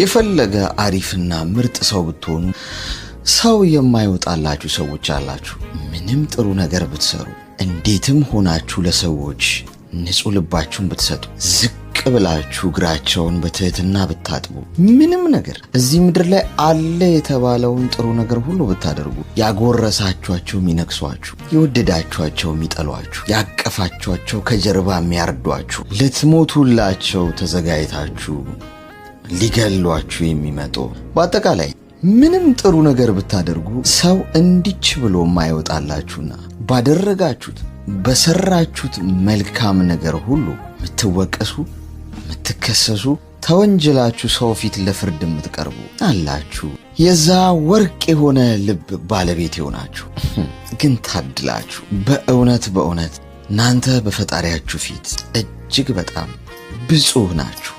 የፈለገ አሪፍና ምርጥ ሰው ብትሆኑ ሰው የማይወጣላችሁ ሰዎች አላችሁ። ምንም ጥሩ ነገር ብትሰሩ፣ እንዴትም ሆናችሁ ለሰዎች ንጹሕ ልባችሁን ብትሰጡ፣ ዝቅ ብላችሁ እግራቸውን በትህትና ብታጥቡ፣ ምንም ነገር እዚህ ምድር ላይ አለ የተባለውን ጥሩ ነገር ሁሉ ብታደርጉ፣ ያጎረሳችኋቸው የሚነክሷችሁ፣ የወደዳችኋቸው የሚጠሏችሁ፣ ያቀፋችኋቸው ከጀርባ የሚያርዷችሁ፣ ልትሞቱላቸው ተዘጋጅታችሁ ሊገሏችሁ የሚመጡ፣ በአጠቃላይ ምንም ጥሩ ነገር ብታደርጉ ሰው እንዲች ብሎ የማይወጣላችሁና ባደረጋችሁት በሰራችሁት መልካም ነገር ሁሉ የምትወቀሱ፣ የምትከሰሱ፣ ተወንጅላችሁ ሰው ፊት ለፍርድ የምትቀርቡ አላችሁ። የዛ ወርቅ የሆነ ልብ ባለቤት የሆናችሁ ግን ታድላችሁ። በእውነት በእውነት እናንተ በፈጣሪያችሁ ፊት እጅግ በጣም ብፁህ ናችሁ።